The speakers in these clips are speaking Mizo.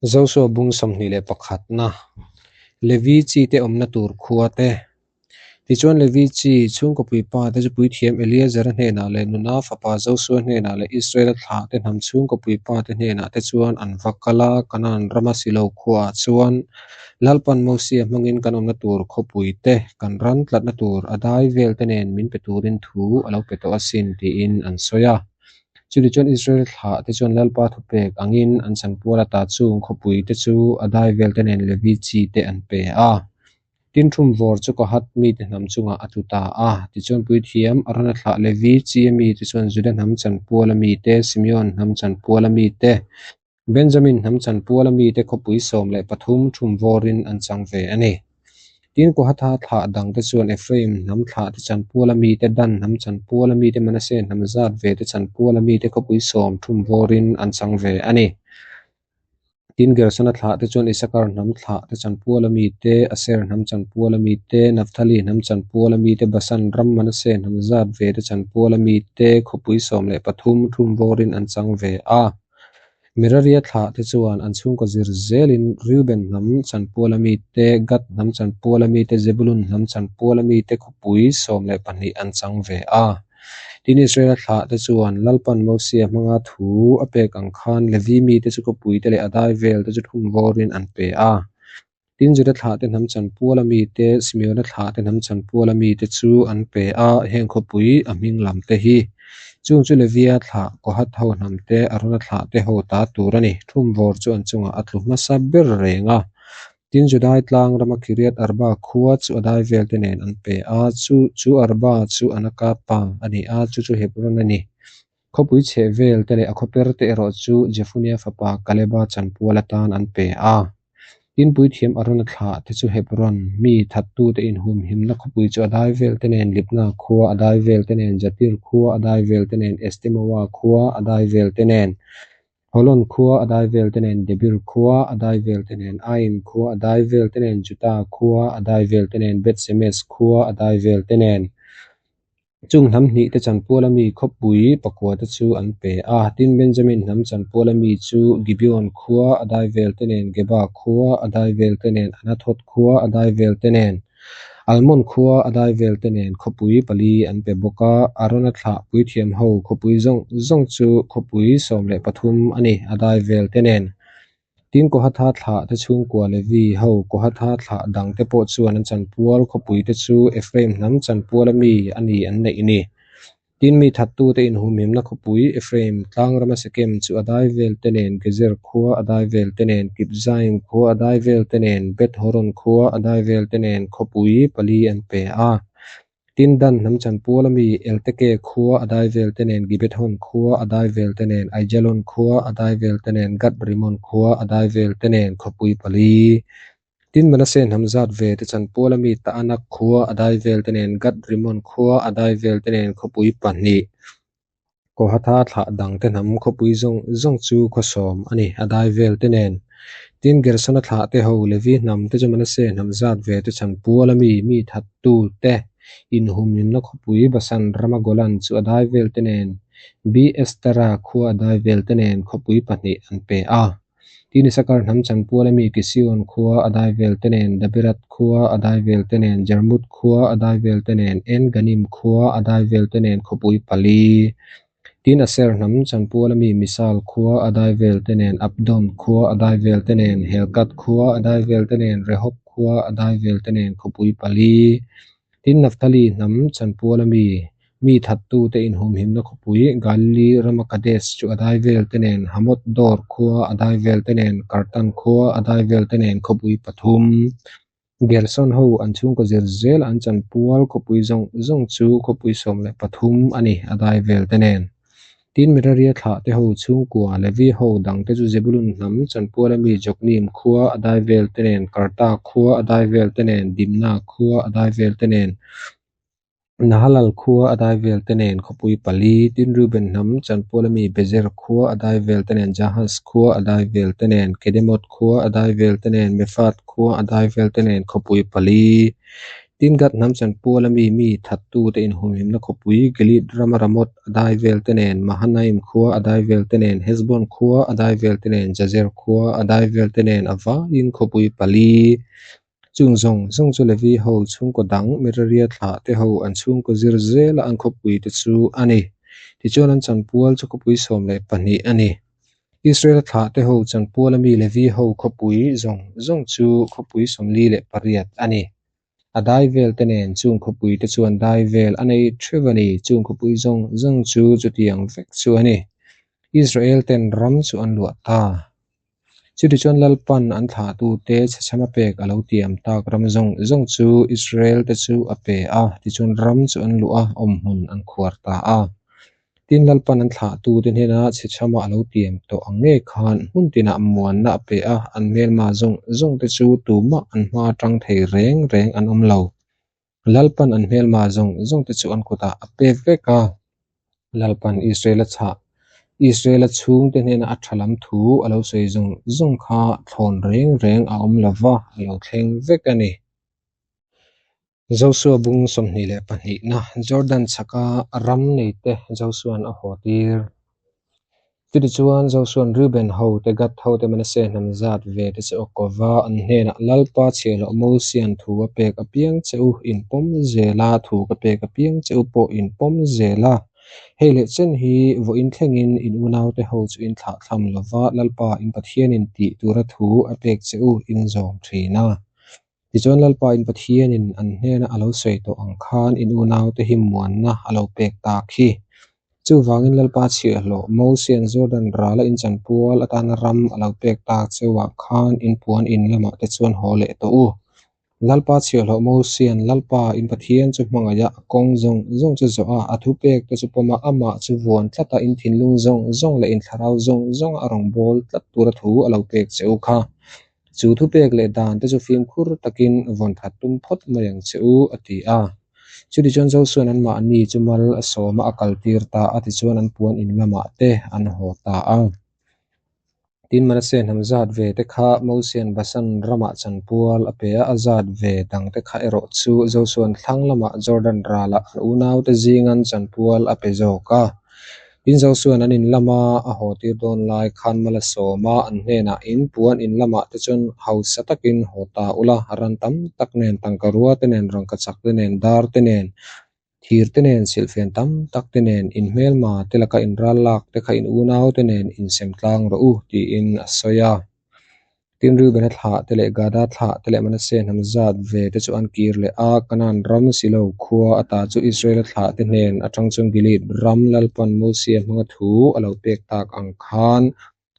Josua bung 21 na Levi chi te awmna tur khua te. Tichuan Levi chi chhungkaw puipa te chu puithiam Eleazara hnenah leh Nuna fapa Josua hnenah leh Israela thlah te hnam chhungkaw puipa te hnenah te chuan an va kal a, Kanaan rama Silo khuaah chuan Lalpan Mosia hmangin kan awmna tur khawpui te, kan ran tlatna tur a dai vel te nen min pe turin thu a lo pe tawh asin tiin an sawi a. Chutichuan Israel thlah te chuan Lalpa thupek angin an chanpual ata chung khawpui te chu a dai vel te nen Levi chi te an pe a. Tin thumvawr chu Kohath mite hnam chungah a tlu ta a. Tichuan puithiam Arona thlah Levi chi a mite chuan Juda hnam chanpual a mite, Simeon hnam chanpual a mite, Benjamin hnam chanpual a mite khawpui 13 thumvawrin an chang ve a ni. Tin, Kohatha thlah dangte chuan Ephraim hnam thlahte chanpual a mite, Dan hnam chanpual a mite, Manasseh hnam zat vete chanpual a mite khawpui 10 thumvawrin an chang ve a ni. Tin, Gersona thlahte chuan Isakar hnam thlahte chanpual a mite, Aser hnam chanpual a mite, Naphtali hnam chanpual a mite, Basan ram Manasseh hnam zat vete chanpual a mite khawpui 13 thumvawrin an chang ve a. Meraria thlahte chuan an chhungkaw zir zelin Reuben hnam chanpual a mite, Gad hnam chanpual a mite, Zebulun hnam chanpual a mite khawpui 12 an chang ve a. Tin, Israela thlahte chuan Lalpan Mosia hmanga thu a pek ang khan Levi mite chu khawpuite leh a dai velte chu thumvawrin an pe a. Tin, Juda thlahte hnam chanpual a mite, Simeona thlahte hnam chanpual a mite chu an pe a, heng khawpui a hming lam te hi. Chung chu Levia thlah, Kohath ho hnam te, Arona thlah te ho ta tur a ni. Thumvawr chu an chungah a tlu hmasa ber reng a. Tin, Judai tlang rama Kiriath Arba khua chu a dai vel te nen an pe a, chu chu Arba chu Anaka pa a ni a, chu chu Hebron a ni. Khawpui chheh vel te leh a khawper te erawh chu Jefunea fapa Kaleba chanpual atan an pe a. Tin, puithiam Arona thlah te chu Hebron, mi thattute inhumhimna khawpui chu a dai vel te nen, Libna khua a dai vel te nen, Jatir khua a dai vel te nen, Estemoa khua a dai vel te nen, Holon khua a dai vel te nen, Debir khua a dai vel te nen, Ain khua a dai vel te nen, Juta khua a dai vel te nen, Beth-semes khua a dai vel te nen. Chung hnam hnih te chanpual a mi khawpui pakua te chu an pe a. Tin, Benjamin hnam chanpual a mi chu Gibeon khua a dai vel te nen, Geba khua a dai vel te nen, Anathoth khua a dai vel te nen, Almon khua a dai vel te nen khawpui pali an pe bawk a. Arona thlah puithiam ho khawpui zawng zawng chu khawpui 13 a ni, a dai vel te nen. Tin, Kohatha thlah te chhungkua Levi ho Kohatha thlah dang te pawh chuan an chanpual khawpui te chu Ephraim hnam chanpual a mi a ni an neih ni. Tin, mi thattute inhumhimna khawpui Ephraim tlang rama Sekem chu a dai vel te nen, Gezer khua a dai vel te nen, Kibzaim khua a dai vel te nen, Beth Horon khua a dai vel te nen khawpui pali an pe a. Tin, Dan hnam chanpual a mi Elteke khua a dai vel te nen, Gibethon khua a dai vel te nen, Aijalon khua a dai vel te nen, Gath Rimon khua a dai vel te nen khawpui pali. Tin, Manasseh hnam zat ve te chanpual a mi Ta'anak khua a dai vel te nen, Gath Rimon khua a dai vel te nen khawpui pahnih. Kohatha thlah dang te hnam khawpui zawng zawng chu khaw 10 a ni, a dai vel te nen. Tin, Gersona thlah te ho Levi hnam te chu Manasseh hnam zat ve te chanpual a mi, mi thattu te inhumhimna khawpui Basan rama Golan chu a dai vel te nen, Bi-estera khua a dai vel te nen khawpui pahnih an pe a. Tin, Isakar hnam chanpual a mi Kision khua a dai vel te nen, Daberat khua a dai vel te nen, Jarmuth khua a dai vel te nen, En Ganim khua a dai vel te nen khawpui pali. Tin, Aser hnam chanpual a mi Misal khua a dai vel te nen, Abdon khua a dai vel te nen, Helkat khua a dai vel te nen, Rehob khua a dai vel te nen khawpui pali. Tin, Naphtali hnam chanpual a mi, mi thattute inhumhimna khawpui Galili rama Kadesh chu a dai vel te nen, Hamoth Dor khua a dai vel te nen, Kartan khua a dai vel te nen khawpui pathum. Gerson ho an chhungkaw zir zel an chanpual khawpui zawng zawng chu khawpui 13 a ni, a dai vel te nen. Tin, Meraria thlah te ho chhungkua Levi ho dang te chu Zebulun hnam chanpual a mi Jokneam khua a dai vel te nen, Karta khua a dai vel te nen, Dimna khua a dai vel te nen, Nahalal khua a dai vel te nen khawpui pali. Tin, Reuben hnam chanpual a mi Bezer khua a dai vel te nen, Jahaz khua a dai vel te nen, Kedemoth khua a dai vel te nen, Mefath khua a dai vel te nen khawpui pali. Tin, Gad hnam chanpuala mi mi thattute inhumhimna khawpui Gilead rama Ramoth a dai velte nen, Mahanaim khua a dai velte nen, Hesbon khua a dai velte nen, Jazer khua a dai velte nen a vaiin khawpui pali. Chung zawng zawng chu Levi ho chhungkaw dang Meraria thlahte ho an chhungkaw zir zela an khawpuite chu a ni. Tichuan an chanpual chu khawpui 12 a ni. Israela thlahte ho chanpuala mi Levi ho khawpui zawng zawng chu khawpui 48 a ni. A dai vel te nen chung khawpui te chuan dai vel a nei theuh a ni. Chung khawpui zawng zawng chu chutiang vek chu a ni. Israel ten ram chu an luah ta. Chutichuan Lalpan an thlahtute chhechhama pek a lo tiam tak ram zawng zawng chu Israel te chu a pe a, tichuan ram chu an luah a, awmhmun an khuar ta a. Tin, Lalpan an thlahtute hnena chhechhama a lo tiam tawh ang ngei khan hmun tinah muanna a pe a, an hmelma zawng zawng te chu tumah an hma atang thei reng reng an awm lo. Lalpan an hmelma zawng zawng te chu an kutah a pe vek a. Lalpan Israela chhah, Israela chhungte hnena a tha lam thu a lo sawi zawng zawng kha thlawn reng reng a awm lo va, a lo thleng vek a ni. Josua bung 22na Jordan chhaka ram neite Josua'n a haw tir. Chutichuan Josua'n Reuben ho te, Gad ho te, Manasseh hnam zat ve te chu a ko va, an hnenah, Lalpa chhiahloh Mosia'n thu a pek apiang che u in pawm zel a, thu ka pek apiang che u pawh in pawm zel a. Hei leh chen hi vawiin thlengin in unaute ho chu in thlahthlam lo va, Lalpa in Pathianin tih tura thu a pek che u in zawm thin a. Tichuan Lalpa in Pathianin an hnena a lo sawi tawh ang khan in unaute hi muanna a lo pek tak hi. Chuvangin Lalpa chhiahhlawh Mosia'n Jordan rala in chanpual atana ram a lo pek tak cheuah khan in puan in lamah te chuan haw leh tawh u. Lalpa chhiahhlawh Mosia'n Lalpa in Pathian chu hmangaih a, a kawng zawng zawng chu zawh a, a thupek te chu pawm a, amah chu vuan tlat a, in thinlung zawng zawng leh in thlarau zawng zawnga a rawngbâwl tlat tura thu a lo pek che u kha. Chu thupek leh dan te chu fimkhur takin vawn that tum phawt mai ang che u, a ti a. Chutichuan Josua'n anmahni chu mal a sawm a, a kaltir ta a, tichuan an puan in lamah te an haw ta a. Tin, Manasseh hnam zat ve te kha Mosia'n Basan ramah chanpual a pe a, a zat ve dang te kha erawh chu Josua'n thlang lamah Jordan ralah an unaute zingan chanpual a pe zawk a. Tin, Josua'n an in lama a haw tir dawn lai khan mal a sawm a, an hnenah, In puan in lamah te chuan hausa takin haw ta ula, ran tam tak nen, tangka rua te nen, rangkachak te nen, dar te nen, thir te nen, silhfen tam tak te nen, in hmelma te laka in ral lak te kha in unau te nen insem tlang rawh u, tiin a sawi a. Tin, Reubena thlah te leh Gada thlah te leh Manasseh hnam zat ve te chu an kir leh a, Kanaan ram Silo khua ata chu Israela thlah te hnen atang chuan Gilead ram Lalpan Mosia hmanga thu a lo pek tak ang khan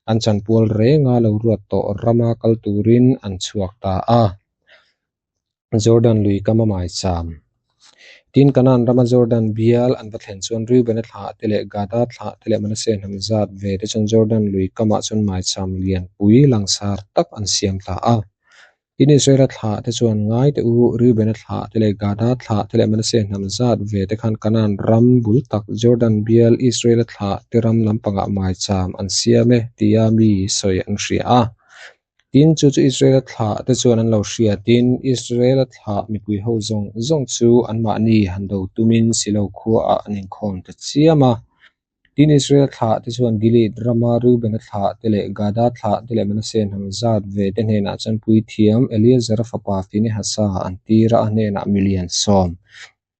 an chanpual renga lo ruat tawh rama kal turin an chhuak ta a. Jordan lui kam a maicham. Tin, Kanaan rama Jordan bial an va thlen chuan Reubena thlah te leh Gada thlah te leh Manasseh hnam zat ve te chuan Jordan lui kamah chuan maicham lianpui langsar tak an siam ta a. Tin, Israela thlah te chuan ngai teh u, Reubena thlah te leh Gada thlah te leh Manasseh hnam zat ve te khan Kanaan ram bul tak Jordan bial Israela thlah te ram lampangah maicham an siam e tia mi sawi an hria a. Tin, chu chu Israela thlah te chuan an lo hria. Tin, Israela thlah mipui ho zawng zawng chu anmahni han do tumin Silo khuaah an inkhawm ta chiam a. Tin, Israela thlah te chuan Gilead rama Reubena thlah te leh Gada thlah te leh Manasseh hnam zat ve te hnenah chuan puithiam Eleazara fapa Finehasa an tir a, a hnenah milian sawm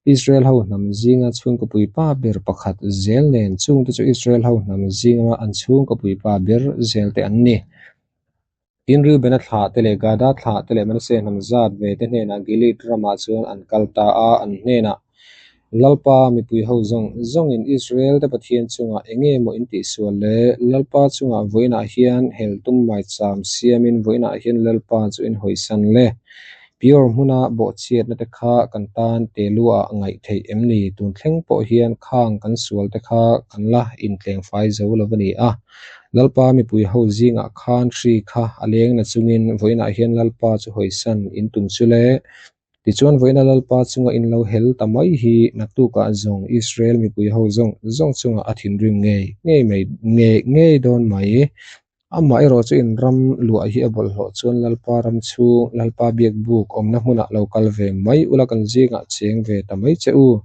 Israel ho hnam zinga chhungkaw puipa ber pakhat zel nen chungte chu Israel ho hnam zinga an chhungkaw puipa ber zel te an ni. Tin, Reubena thlah te leh Gada thlah te leh Manasseh hnam zat ve te hnenah Gilead ramah chuan an kal ta a, an hnenah, Lalpa mipui ho zawng zawngin Israel te Pathian chungah eng nge maw in tihsual le? Lalpa chungah vawiinah hian hel tum maicham siamin vawiinah hian Lalpa chu in hawisan le. Peor hmuna bawhchhiatna te kha kan tan teluah ngaih theih em ni? Tun thleng pawh hian khang kan sual te kha kan la intleng fai zo lo a ni a. Lalpa mipui ho zingah khan hri kha a leng na chungin vawiinah hian Lalpa chu hawisan in tum chu le. Tichuan vawiina Lalpa chunga in lo hel ta mai hi naktukah zawng Israel mipui ho zawng zawng chungah a thinrim ngei ngei mai ngei ngei dawn mai. Amaherawh chu in ram luah hi a bawlhhlawh chuan Lalpa ram chhung, Lalpa biak buk awmna hmunah lo kal ve mai ula kan zingah cheng ve ta mai che u.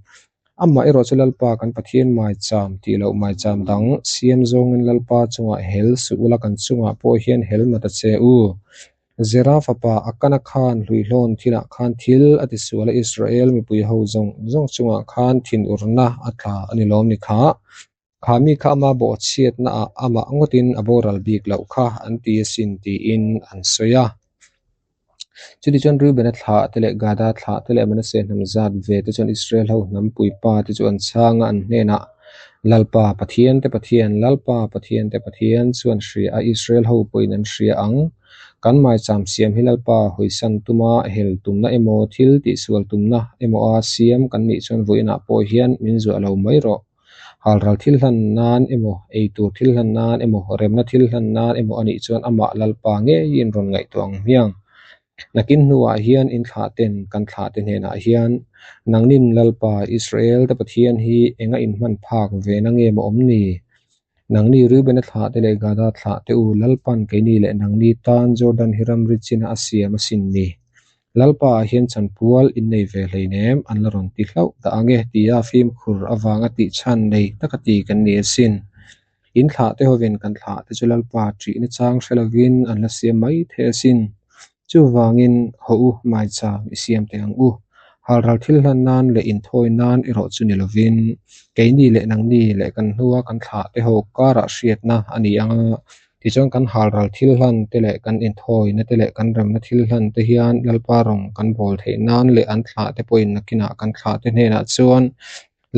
Amaherawh chu Lalpa kan Pathian maicham tih loh maicham dang siam zawngin Lalpa chungah hel suh ula kan chungah pawh hian hel ma ta che u. Zera fapa Akana khan hluihlawn thilah khan thil a tisual a, Israel mipui ho zawng zawng chungah khan thinurna a tla a ni lawm ni kha? Kha mi kha ama bawhchhiatna ah amah ngawtin a boral bik loh kha an ti asin tiin an sawi a. Chutichuan Reubena thlah te leh Gada thlah te leh Manasseh hnam zat ve te chuan Israel ho hnam puipa te chu an chhang a, an hnenah, Lalpa, Pathian te Pathian, Lalpa, Pathian te Pathian chuan hria a, Israel ho pawhin an hria ang. Kan maicham siam hi Lalpa hawisan tuma hel tumna emaw, thil tihsual tumna emaw a siam kan nih chuan vawiinah pawh hian min zuah lo mai rawh. Halral thil hlan nan emaw, eitur thil hlan nan emaw, remna thil hlan nan emaw a nih chuan amah Lalpa ngeiin rawn ngaihtuah ang hmiang. Nakin hnuah hian in thlah ten kan thlah te hnenah hian, Nangnin Lalpa, Israel te Pathian hi enga inhman phak ve na nge maw awm ni? Nangni Reubena thlah te leh Gada thlah te u, Lalpan keini leh nangni tan Jordan hi ramri china a siam asin ni. Lalpa ah hian chanpual in nei ve hleinem an la rawn ti hlauh dah ang e tia fimkhur avanga tih chhan nei taka ti kan ni asin. In thlah te hovin kan thlah te chu Lalpa ṭihna chang hre lovin an la siam mai thei asin. Chuvangin haw u maicham i siam teh ang u. Halral thil hlan nan leh inthawi nan erawh chu ni lovin keini leh nangni leh kan hnua kan thlah te ho karah hriatna a ni ang a. Tichuan kan halral thil hlan te leh kan inthawina te leh kan remna thil hlan te hian Lalpa rawng kan bawl theih nan leh an thlah te pawhin nakinah kan thlah te hnenah chuan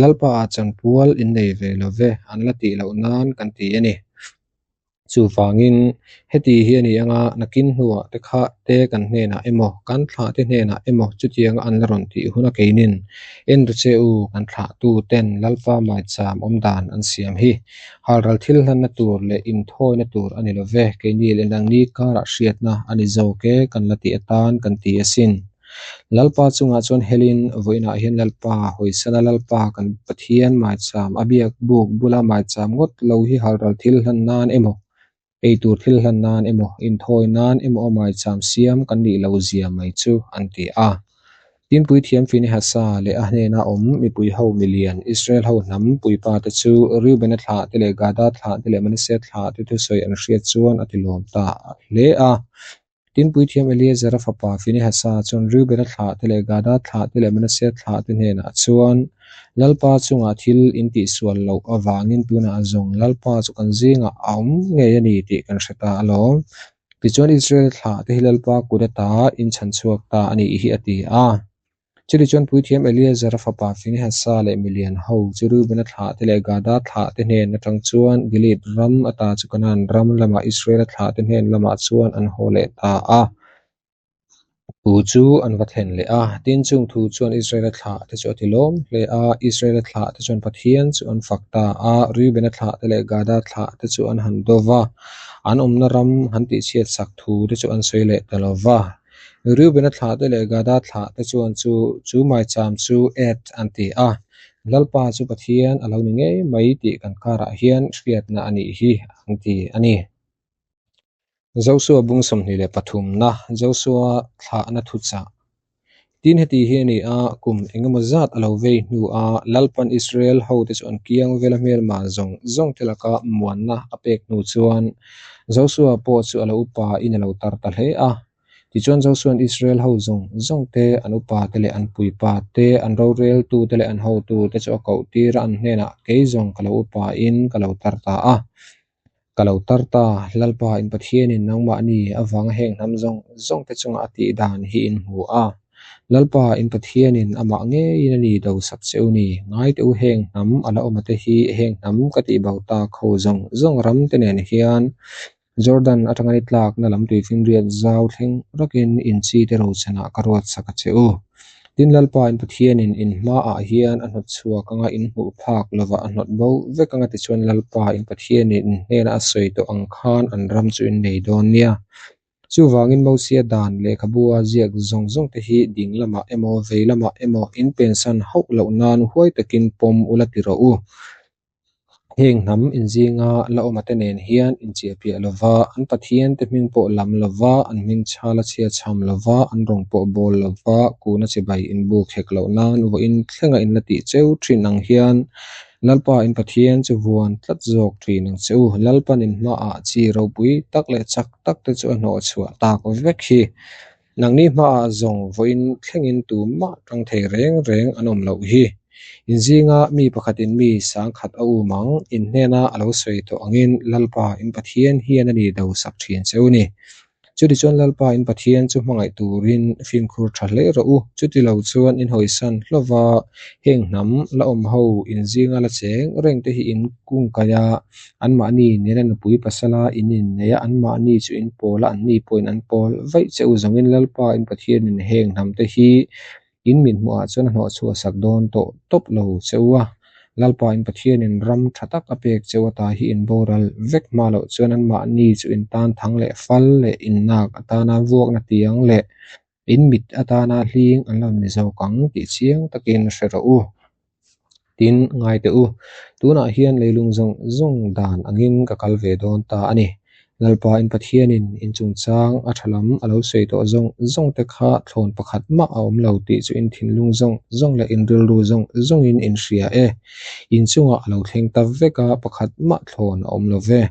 Lalpa ah chanpual in nei ve lo ve an la tih loh nan kan ti a ni. Chuvangin, heti hi a ni anga nakin hnuah te kha te kan hnenah emaw, kan thlah te hnenah emaw chutianga an la rawn tih hun a keinin en ru che u, kan thlahtu ten Lalpa maicham awm dan an siam hi halral thil hlanna tur leh inthawina tur a ni lo ve, keini leh nangni karah hriatna a ni zawk e kan la tih atan kan ti asin. Lalpa chungah chuan helin vawiinah hian Lalpa hawisana Lalpa kan Pathian maicham a biak buk bula maicham ngawt lo hi halral thil hlan nan emaw, eitur thil hlan nan emaw, inthawi nan emaw a maicham siam kan nih lo zia mai chu an ti a. Tin Puithiam Finehasa leh a hnena awm mipui ho milian Israel ho hnam puipa te chu Reubena thlah te leh Gada thlah te leh Manasseh thlah te thusawi an hriat chuan a tilawm ta hle a. Tin, Puithiam Eleazara fapa Finehasa chuan Reubena thlah te leh Gada thlah te leh Manasseh thlah te hnenah chuan, Lalpa chungah thil in tihsual loh avangin tunah zawng Lalpa chu kan zingah a awm ngei a ni tih kan hre ta alawm. Tichuan Israel thlah te hi Lalpa kut ata in chhan chhuak ta a nih hi a ti a. Chutichuan Puithiam Eleazara fapa Finehasa leh milian ho chu Reubena thlah te leh Gada thlah te hnen atang chuan Gilead ram ata chu Kanaan ram lamah Israela thlah te hnen lamah chuan an haw leh ta a. Thu chu an va thlen leh a, tin chung thu chuan Israela thlah te chu a ti lawm hle a, Israela thlah te chuan Pathian chu an fak ta a, Reubena thlah te leh Gada thlah te chu an han do va, an awmna ram han tihchhiat sak thu te chu an sawi leh ta lo va. Reubena thlah te leh Gada thlah te chuan chu chu maicham chu Et an ti a, Lalpa chu Pathian a lo ni ngei mai tih kan karah hian hriatna a nih hi an ti a ni. Josua bung 23 na Josua thlahna thuchah. Tin heti hi a ni a, kum engemaw zat a lo vei hnu a, Lalpan Israel hote chu an kiang vela hmelma zawng zawng te laka muanna a pek hnu chuan Josua pawh chu a lo upa in a lo tar ta hle a. Tichuan Josua'n Israel ho zawng zawng te, an upa te leh an puipa te, an roreltu te leh an hotu te chu a koh tir a, an hnenah, Kei zawng ka lo upa in ka lo tar ta a. Ka lo tar ta, Lalpa in Pathianin nangmahni avanga heng hnam zawng zawng te chungah a tih dan hi in hmu a. Lalpa in Pathianin amah ngeiin a ni do sak che u ni. Ngai teh u heng hnam a la awm ate hi heng hnam ka tih bo tak ho zawng zawng ram te nen hian Jordan atanga ni tlakna lam tuifinriat zau thleng rakin in chi te rochanah ka ruat sak a che u. Tin Lalpa in Pathianin in hmaah hian a hnawt chhuak anga in hmuh phak lovah a hnawt bo vek anga tichuan Lalpa in Pathianin in hnena a sawi tawh ang khan an ram chu in nei dawn nia. Chuvangin Mosia dan lehkhabua ziak zawng zawng te hi ding lamah emaw vei lamah emaw in pensan hauh loh nan huai takin pawm ula ti rawh u. Heng hnam inzinga la awmate nen hian inchiahpiah lova, an pathiante hming pawh lam lova, an hming chhal a chhia chham lova, an rawng pawh bawl lova, kuna chibai inbuk hek loh nan vawiin thlenga in la tih cheu thin ang hian Lalpa in Pathian chu vuan tlat zawk thin ang che u. Lalpan in hmaah chi ropui tak leh chak tak te chu a hnawh chhuah tak vek hi. Nangni hmaah zawng vawiin thlengin tumah tang thei reng reng an awm loh hi. In zinga mi pakhatin mi sangkhat a um ang, in hnena a lo sawi tawh angin Lalpa in Pathian hian a ni do sak thin che u ni. Chutichuan Lalpa in Pathian chu hmangaih turin fimkhur tha hle rawh u. Chutilo chuan in hawisan hlawva heng hnam la awm ho in zinga la cheng reng te hi in kungkaih a, anmahni nena nupui pasala in inneih a, anmahni chu in pawl a, anni pawhin an pawl vaih che u zawngin Lalpa in Pathianin heng hnam te hi In mithmuhah chuan a hnawhchhuah sak dawn tawh tawp lo che u a, Lalpa in Pathianin ram tha tak a pek che u ata hi in boral vek hma loh chuan anmahni chu in tan thang leh fal leh innak atana vuakna tiang leh in mit atana hling an lo ni zawk ang tih chiang takin hre rawh u. Tin, ngai teh u, tunah hian leilung zawng zawng dan angin ka kal ve dawn ta a ni. Lalpa in Pathianin in chungchang a tha lam a lo sawi tawh zawng zawng te kha thlawn pakhat mah a awm lo tih chu in thinlung zawng zawng leh in rilru zawng zawngin in hria e. In chungah a lo thleng ta vek a, pakhat mah thlawn a awm lo ve.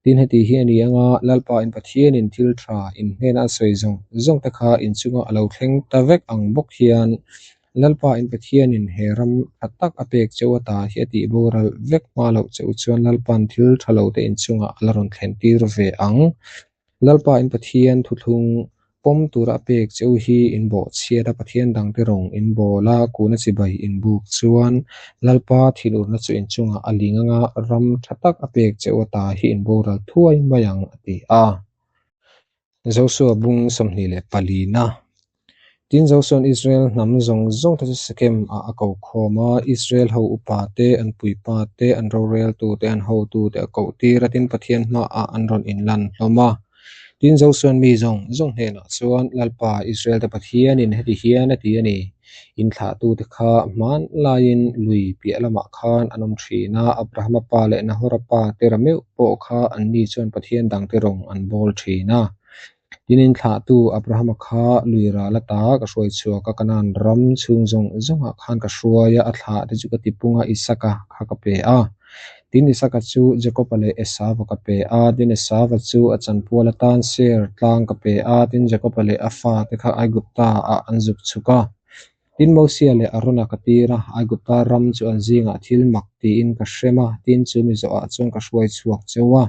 Tin, heti hi a ni anga Lalpa in Pathianin thil tha in hnena a sawi zawng zawng te kha in chungah a lo thleng ta vek ang bawk hian Lalpa in Pathianin he ram tha tak a pek cheu ata hi a tih boral vek hma loh cheu chuan Lalpa'n thil tha lo te in chungah a la rawn thlen tir ve ang. Lalpa in Pathian thuthlung pawm tura a pek cheu hi in bawhchhiat a, Pathian dangte rawng in bawl a, kuna chibai in buk chuan Lalpa thinurna chu in chungah a ling anga ram tha tak a pek cheu ata hi in boral thuai mai ang a ti a. Joshua bung 24na Tin, Josua'n Israel hnam zawng zawng te chu Sekem ah a ko khawm a, Israel ho upa te, an puipa te, an roreltu te, an hotu te a koh tir a, tin Pathian hmaah an rawn inlan hlawm a. Tin, Josua'n mi zawng zawng hnenah chuan, Lalpa, Israel te Pathianin heti hian a ti a ni, In thlahtute kha hmanlaiin lui piah lamah khan an awm thin a, Abrahama pa leh Nahora pa te ra meuh pawh kha anni chuan Pathian dangte rawng an bawl thin a. Tin, in thlahtu Abrahama kha lui ral ata ka hruai chhuak a, Kanaan ram chhung zawng zawngah khan ka hruai a, a thlah te chu ka tipung a, Isaka kha ka pe a. Tin, Isaka chu Jakoba leh Esava ka pe a, tin, Esava chu a chanpual atan Seir tlang ka pe a, tin, Jakoba leh a fate kha Aigupta-ah an zuk chhuk a. Tin, Mosia leh Arona ka tir a, Aigupta ram chu an zingah thil mak tiin ka hrem a, tin, chu mi zawhah chuan ka hruai chhuak cheu a.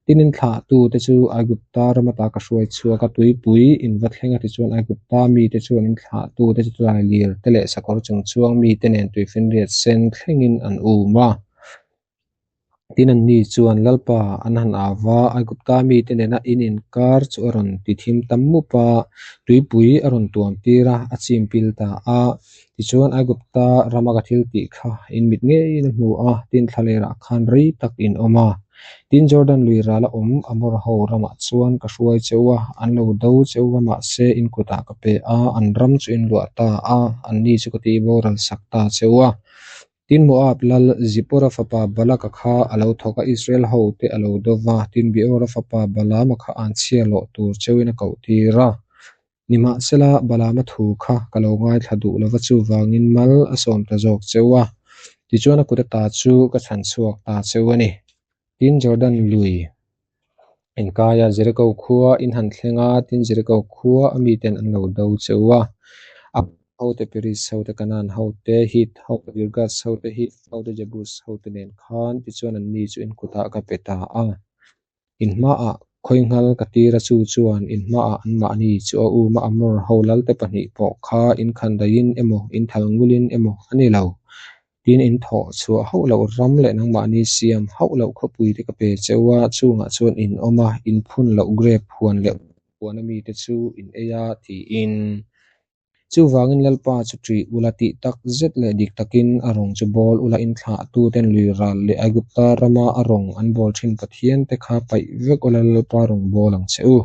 Tin, in thlahtute chu Aigupta ram ata ka hruai chhuak a, tuipui in va thleng a tichuan Aigupta mite chuan in thlahtute chu tlailiar te leh sakawr chung chuang mite nen tuifinriat sen thlengin an um a. Tin, anni chuan Lalpa an han au va, Aigupta mite nena in inkar chu a rawn ti thim ta mup a, tuipui a rawn tuam tir a, a chim pil ta a. Tichuan Aigupta rama ka thil tih kha in mit ngeiin a hmu a, tin thlalerah khan rei tak in awm a. Tin Jordan lui rala awm Amor ho ramah chuan ka hruai cheu a, an lo do cheu a mahse in kutah ka pe a, an ram chu in luah ta a, anni chu ka tih boral sak ta cheu a. Tin Moab lal Zipporah fapa Balaka kha a lo thawk a, Israel hote a lo do va, tin Beora fapa Balaama kha an chhia lawh tur cheuin a koh tir a. Nimahsela, Balaama thu kha ka lo ngaithla duh lova chuvangin mal a sawm ta zawk cheu a, tichuan a kut ata chu ka chhan chhuak ta cheu a ni. Tin, Jordan lui inkaia Jeriko khua in han thleng a, tin Jeriko khua a miten an lo do cheu a. A hote Periz hote, Kanaan hote, Hit hote, Girgas hote, Hiv hote, Jebus hote nen khan tichuan anni chu in kutah ka pe ta a. In hmaah khawinghal ka tir a chu chuan in hmaah anmahni chu a um a, Amor ho lalte pahnih pawh kha in khandaiin emaw in thal ngulin emaw a ni lo. Tin, in thawh chhuah hauh loh ram leh nangmahni siam hauh loh khawpui te ka pe cheu a, chungah chuan in awm a, in phun loh grep huan leh huana mite chu in ei a, tiin. Chuvangin Lalpa chu ṭih ula tih tak zet leh dik takin a rawng chu bawl ula in thlahtuten lui ral leh Aigupta rama a rawng an bawl ṭhin Pathiante kha paih vek ula Lalpa rawng bawl ang che u.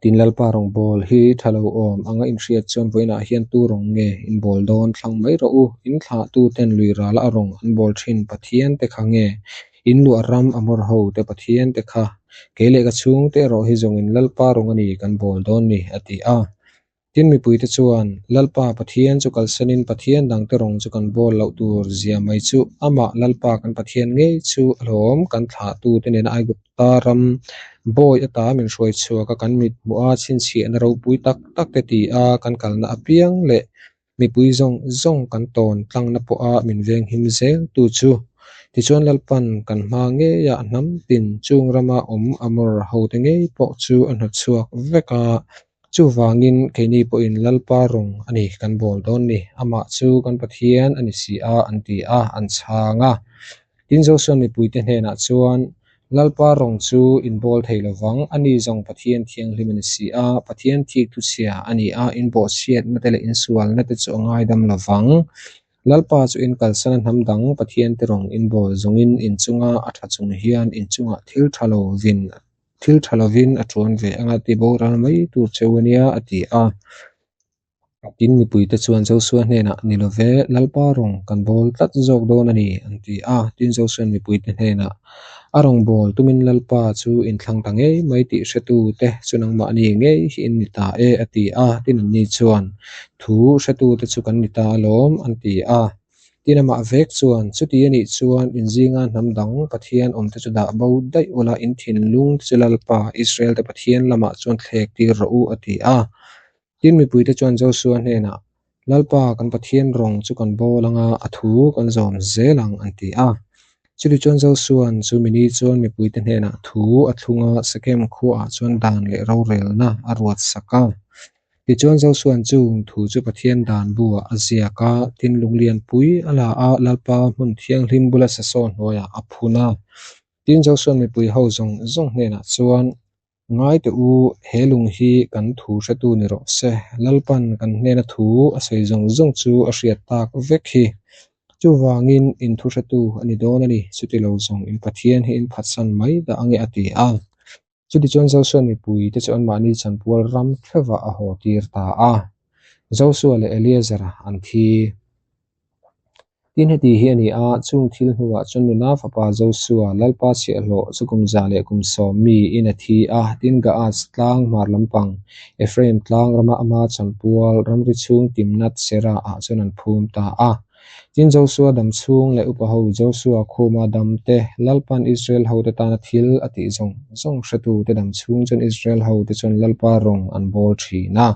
Tin, Lalpa rawngbawl hi tha lo awm anga inhriat chuan vawiinah hian tu rawng nge in bawl dawn thlang mai rawh u, in thlahtuten lui rala a rawng an bawl thin Pathian te kha nge in luah ram Amor ho te Pathian te kha kei leh ka chhungte erawh hi zawngin Lalpa rawng a ni kan bawl dawn ni, a ti a. Tin, mipuite chuan, Lalpa Pathian chu kalsanin Pathian dangte rawng chu kan bawl loh tur zia mai chu amah Lalpa kan Pathian ngei chu a hlawm kan thlahtute nena Aigupta ram bawi ata min hruai chhuak a, kan mit hmuh a chhinchhiahna ropui tak tak te ti a kan kalna apiang leh mipui zawng zawng kan tawn tlangna pawha min venghim zel tu chu. Tichuan Lalpan kan hma ngeiah hnam tin chung rama awm Amor hote ngei pawh chu a hnawtchhuak vek a. Chuvangin keini pawhin Lalpa rawng a ni kan bawl dawn ni, amah chu kan Pathian a ni si a an ti a, an chhang a. Tin Joshua mipuite hnenah chuan, Lalpa rawng chu in bawl thei lo vang, ani zawng Pathian thianghlim a ni si a, Pathian thik thuchhia a ni a, in bawhchhiatna te leh in sualna te chu a ngaidam lo vang. Lalpa chu in kalsana hnam dang Pathian te rawng in bawl zawngin in chunga a tha chung hian in chungah thil tha lo vin Thil tha lovin a tuan ve anga ti boral mai tur cheu a nia, a ti a. Tin, mipuite chuan Josua hnenah, Ni lo ve, Lalpa rawng kan bawl tlat zawk dawn a ni, an ti a. Tin, Josua'n mipuite hnenah, A rawng bawl tumin Lalpa chu inthlang ta ngei mai tih hretute chu nangmahni ngei hi in ni ta e, a ti a. Tin, anni chuan, Thu hretute chu kan ni ta alawm, an ti a. Tin amah vek chuan, Chuti a nih chuan in zinga hnam dang Pathian awmte chu dah bo daih ula, in thinlung te chu Lalpa, Israel te Pathian lamah chuan thlek tir rawh u, a ti a. Tin mipuite chuan Josua hnenah, Lalpa kan Pathian rawng chu kan bawl anga a thu kan zawm zel ang, an ti a. Chuti chuan Josua'n chu mini chuan mipuite hnenah thu a thlung a, Sekem khuaah chuan dan leh rorelna a ruat sak a. Tichuan Josua'n chung thu chu Pathian dan buah a ziak a, tin lunglianpui a la a, Lalpa hmun thianghlim bula sasaw hnuaiah a phun a. Tin Josua'n mipui ho zawng zawng hnenah chuan, Ngai teh u, he lung hi kan thu hretu ni rawh se, Lalpa'n kan hnena thu a sawi zawng zawng chu a hriat tak vek hi. Chuvangin in thu hretu a ni dawn a ni, chuti lo zawng in Pathian hi in phatsan mai dah ange a ti a. Chutichuan Josua mipuite chu anmahni chanpual ram thlevah a haw tir ta a. Josua leh Eleazara an thi. Tin heti hi a ni a, chung thil hnuah chuan nuna fapa Josua, Lalpa chhiahhlawh chu kum za leh kum sawm mi in a thi a, tin Gaas tlang hmar lampang, Ephraim tlang rama ama chanpual ramri chhung Timnath Serah ah chuan an phum ta a. Tin Josua dam chhung leh upa ho Josua khuma dam te, Lalpan Israel hote tana thil a tih zawng zawng hretute dam chhung chuan Israel hote chuan Lalpa rawng an bawl thin a.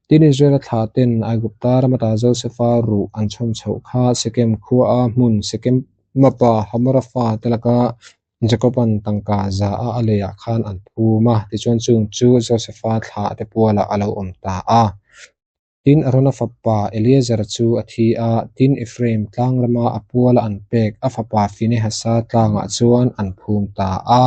Tin Israela thlah ten Aigupta ram ata Josefa ruh an chhawm chhoh kha Sekem khuaa hmun Sekema pa Hamora fate laka Jakoban tangka za a a leiah khan an phum a, tichuan chung chu Josefa thlah te pualah a lo awm ta a. Tin, Arona fapa Eleazar chu a thi a, tin Ephraim tlang rama a puala an pek a fapa Finehasa tlangah chuan an phum ta a.